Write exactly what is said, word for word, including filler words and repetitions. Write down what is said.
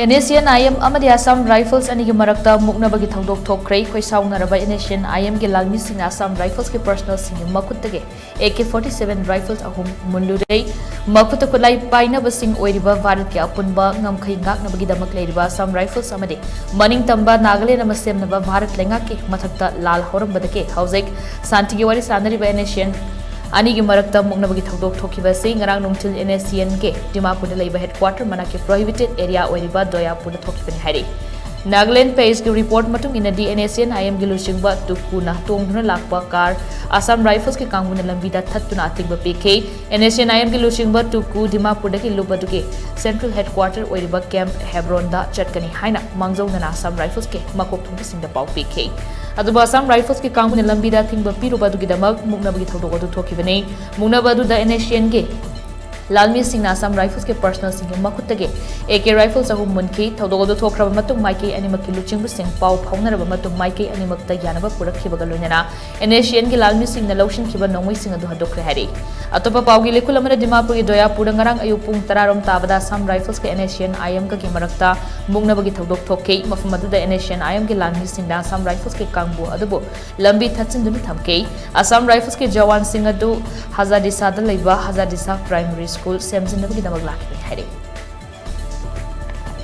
NSCN-IM ꯑꯃꯗꯤ Assam Rifles ꯑꯅꯤꯒꯤ ꯃꯔꯛꯇ ꯃꯨꯛꯅꯕꯒꯤ ꯊꯧꯗꯣꯛ ꯊꯣꯛꯈ꯭ꯔꯦ꯫ ꯈꯣꯏꯁꯥꯎꯅꯔꯕ NSCN-IM-ꯒꯤ ꯂꯥꯟꯃꯤꯁꯤꯡꯅ Assam Rifles-ꯀꯤ personnel-ꯁꯤꯡꯒꯤ ꯃꯈꯨꯠꯇꯒꯤ AK forty-seven rifles ꯑꯍꯨꯝ ꯃꯨꯜꯂꯨꯔꯦ꯫ ꯃꯈꯨꯠꯇ ꯈꯨꯠꯂꯥꯏ ꯄꯥꯏꯅꯕꯁꯤꯡ ꯑꯣꯏꯔꯤꯕ ꯚꯥꯔꯠꯀꯤ ꯑꯄꯨꯟꯕ ꯉꯝꯈꯩ ꯉꯥꯛꯅꯕꯒꯤꯗꯃꯛ ꯂꯩꯔꯤꯕ Assam Rifles ꯑꯃꯗꯤ ꯃꯅꯤꯡꯇꯝꯕ ꯅꯥꯒꯥꯂꯦꯟ ꯑꯃ ꯁꯦꯝꯅꯕ ꯚꯥꯔꯠ ꯂꯩꯉꯥꯛꯀꯤ ꯃꯊꯛꯇ ꯂꯥꯜ ꯍꯧꯔꯝꯕꯗꯒꯤ ꯍꯧꯖꯤꯛ ꯁꯥꯟꯇꯤꯒꯤ ꯋꯥꯔꯤ ꯁꯥꯟꯅꯔꯤꯕ NSCN ꯑꯅꯤꯒꯤ ꯃꯔꯛꯇ ꯃꯨꯛꯅꯕꯒꯤ ꯊꯧꯗꯣꯛ ꯊꯣꯛꯈꯤꯕ ꯑꯁꯤ ꯉꯔꯥꯡ ꯅꯨꯡꯊꯤꯜ NSCN-ꯒꯤ ꯗꯤꯃꯥꯄꯨꯔꯗ ꯂꯩꯕ headquarter ꯃꯅꯥꯛꯀꯤ prohibited area ꯑꯣꯏꯔꯤꯕ ꯗꯣꯌꯥꯄꯨꯔꯗ ꯊꯣꯛꯈꯤꯕꯅꯤ ꯍꯥꯏꯔꯤ꯫ Nagaland Post-ꯀꯤ report ꯃꯇꯨꯡ ꯏꯟꯅꯗꯤ, NSCN-IM-ꯒꯤ ꯂꯨꯆꯤꯡꯕ ꯇꯨꯀꯨꯅ ꯇꯣꯡꯗꯨꯅ ꯂꯥꯛꯄ car Assam Rifles-ꯀꯤ ꯀꯥꯡꯕꯨꯅ ꯂꯝꯕꯤꯗ ꯊꯠꯇꯨꯅ ꯑꯊꯤꯡꯕ ꯄꯤꯈꯤ꯫ NSCN-IM-ꯒꯤ ꯂꯨꯆꯤꯡꯕ ꯇꯨꯀꯨ ꯗꯤꯃꯥꯄꯨꯔꯗꯒꯤ ꯂꯨꯞ ꯑꯗꯨꯒꯤ central headquarter ꯑꯣꯏꯔꯤꯕ Camp Hebron-ꯗ ꯆꯠꯀꯅꯤ ꯍꯥꯏꯅ ꯃꯥꯡꯖꯧꯅꯅ Assam Rifles-ꯀꯤ ꯃꯀꯣꯛ ꯊꯣꯡꯕꯁꯤꯡꯗ ꯄꯥꯎ ꯄꯤꯈꯤ꯫ ꯑꯗꯨꯕꯨ Assam Rifles-ꯀꯤ ꯀꯥꯡꯕꯨꯅ ꯂꯝꯕꯤꯗ ꯑꯊꯤꯡꯕ ꯄꯤꯔꯨꯕ ꯑꯗꯨꯒꯤꯗꯃꯛ ꯃꯨꯛꯅꯕꯒꯤ ꯊꯧꯗꯣꯛ ꯑꯗꯨ ꯊꯣꯛꯈꯤꯕꯅꯤ꯫ ꯃꯨꯛꯅꯕ ꯑꯗꯨꯗ NSCN-ꯒꯤ ꯂꯥꯟꯃꯤꯁꯤꯡꯅ Assam Rifles-ꯀꯤ personnel-ꯁꯤꯡꯒꯤ ꯃꯈꯨꯠꯇꯒꯤ AK rifles ꯑꯍꯨꯝ ꯃꯨꯟꯈꯤ꯫ ꯊꯧꯗꯣꯛ ꯑꯗꯨ ꯊꯣꯛꯈ꯭ꯔꯕ ꯃꯇꯨꯡ ꯃꯥꯏꯀꯩ ꯑꯅꯤꯃꯛꯀꯤ ꯂꯨꯆꯤꯡꯕꯁꯤꯡ ꯄꯥꯎ ꯐꯥꯎꯅꯔꯕ ꯃꯇꯨꯡ ꯃꯥꯏꯀꯩ ꯑꯅꯤꯃꯛꯇ ꯌꯥꯅꯕ ꯄꯨꯔꯛꯈꯤꯕꯒ ꯂꯣꯏꯅꯅ NSCN-ꯒꯤ ꯂꯥꯟꯃꯤꯁꯤꯡꯅ ꯂꯧꯁꯤꯟꯈꯤꯕ ꯅꯣꯡꯃꯩꯁꯤꯡ ꯑꯗꯨ ꯍꯟꯗꯣꯛꯈ꯭ꯔꯦ ꯍꯥꯏꯔꯤ꯫ ꯑꯇꯣꯞꯄ ꯄꯥꯎꯒꯤ ꯂꯩꯈꯨꯜ ꯑꯃꯅ ꯗꯤꯃꯥꯄꯨꯔꯒꯤ ꯗꯣꯌꯥꯄꯨꯔꯗ ꯉꯔꯥꯡ ꯑꯌꯨꯛ ꯄꯨꯡ ꯇꯔꯥꯔꯣꯝ ꯇꯥꯕꯗ Assam Rifles-ꯀ NSCN-IM-ꯒꯒꯤ ꯃꯔꯛꯇ ꯃꯨꯛꯅꯕꯒꯤ ꯊꯧꯗꯣꯛ ꯊꯣꯛꯈꯤ꯫ ꯃꯐꯝ ꯑꯗꯨꯗ NSCN-IM-ꯒꯤ ꯂꯥꯟꯃꯤꯁꯤꯡꯅ Assam Rifles-ꯀꯤ ꯀꯥꯡꯕꯨ ꯑꯗꯨꯕꯨ ꯂꯝꯕꯤ ꯊꯠꯆꯤꯟꯗꯨꯅ ꯊꯝꯈꯤ꯫ Assam Rifles-ꯀꯤ ꯖꯋꯥꯟꯁꯤꯡ ꯑꯗꯨ ꯍꯖꯥꯗꯤꯁꯥꯗ ꯂꯩꯕ ꯍꯖꯥꯗꯤꯁꯥ Primary School ꯁꯦꯝꯖꯤꯟꯅꯕꯒꯤꯗꯃꯛ ꯂꯥꯛꯈꯤꯕꯅꯤ ꯍꯥꯏꯔꯤ꯫